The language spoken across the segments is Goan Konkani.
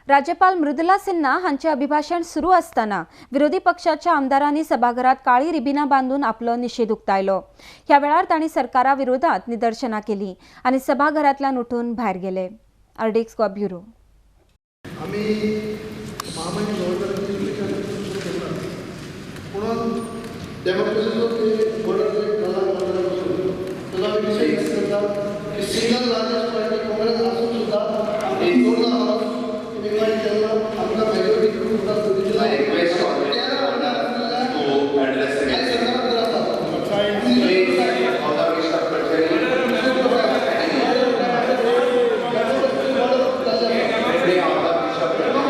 राज्यपाल मृदुला सिन्हा हांचे अभिभाषण सुरू असताना विरोधी पक्षाच्या आमदारांनी सभाघरात काळी रिबिना बांधून आपलो निषेध उक्तायलो. ह्या वेळार तांणी सरकारा विरोधात निदर्शनां केली आनी सभाघरांतल्यान उठून भायर गेले. RDX Goa bureau. आमी महामान्य गव्हर्नरांची सुरू करतात, पूण डेमोक्रेसीचो ते बॉर्डर जाला गव्हर्नरा पासून ताजो आमी विशय करता की सिंगल लार्जस्ट पार्टी काँग्रेस आसून सुद्दां आमी दोनदा हाऊस इन्वायट केला, आमकां मेजॉरिटी सुद्दां संदी दिला. I request Honorable Governor to address the काय meeting. सरकारात तर आसा. Please, on the wish of Kacheri. Please, on the wish of Kacheri.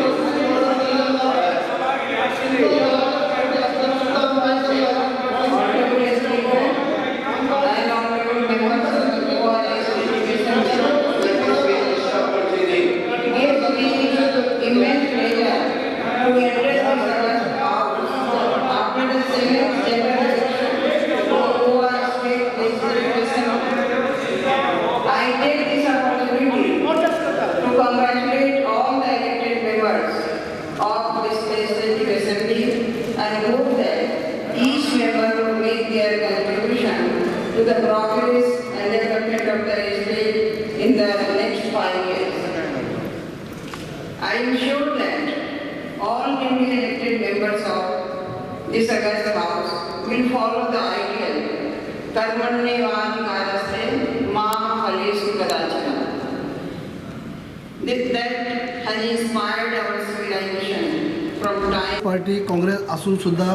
Honorable Speaker, and honorable members of the Goa Legislative Assembly, Wish of Kacheri. it gives me immense pleasure to address this august house after the seventh general election for Goa State Legislative Assembly. I take this opportunity to congratulate all the elected members of this Legislative Assembly and hope that each member will make their contribution to the progress and development of the state in the next 5 years. I am sure that all newly elected members of this august house will follow the ideal कर्मण्येवाधिकारस्ते मा फलेषु कदाचन that has inspired our civilization from time party Congress आसून सुद्दां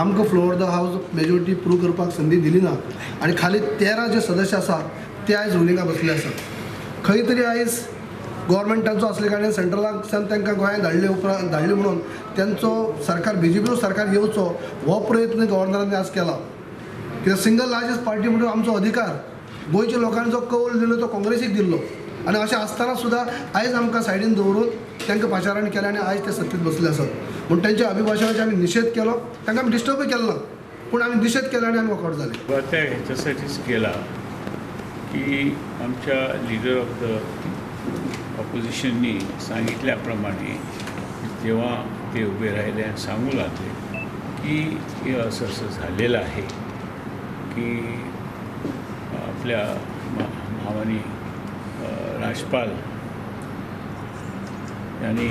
आमकां floor the house majority prove करपाक संदी दिली ना आनी खाली 13 जे सदस्य आसा ते आयज रुलिंगा बसले आसात. खंय तरी आयज गव्हर्मेंटाचो आसले कारणान सेंट्रलांतल्यान तांकां गोंयांत धाडले उपरांत धाडले म्हणून तेंचो सरकार बीजेपीचो सरकार येवचो हो प्रयत्न गव्हर्नरांनी आज केला. कित्याक सिंगल लार्जस्ट पार्टी म्हणून आमचो अधिकार गोंयच्या लोकांनी जो कौल दिलो तो काँग्रेसीक दिल्लो आनी अशें आसतना सुद्दां आयज आमकां सायडीन दवरून तांकां पाचारण केलें आनी आयज ते सत्तेत बसले आसात. म्हूण तेंच्या अभिभाशणाचो आमी निशेध केलो, तांकां आमी डिस्टर्बूय केलो ना, पूण आमी निशेध केलो आनी आमी वॉकआवट जाले. त्या ह्याच्यासाठीच केला की आमच्या लीडर ऑफ the ऑपोजिशननी सांगितल्याप्रमाणे जेव्हा ते उभे राहिले आणि सांगू लागले की हे असं असं झालेलं आहे की आपल्या मामानी राजपाल यांनी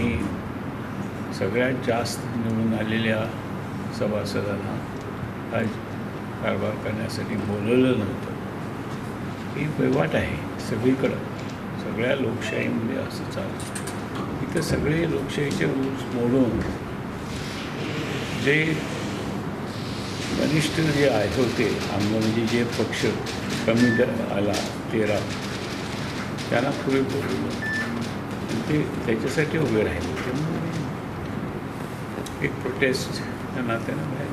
सगळ्यात जास्त निवडून आलेल्या सभासदांना आज कारभार करण्यासाठी बोलवलं नव्हतं. ही वहिवाट आहे सगळीकडं, सगळ्या लोकशाहीमध्ये असं चालतं. इथं सगळे लोकशाहीचे रूल्स मोडून जे कनिष्ठ जे आहे होते आमदार, म्हणजे जे पक्ष कमी आला 13, त्यांना पुढे बोलवलं आणि ते त्याच्यासाठी उभे राहिले. त्यामुळे एक प्रोटेस्ट त्या नात्यानं बाहेर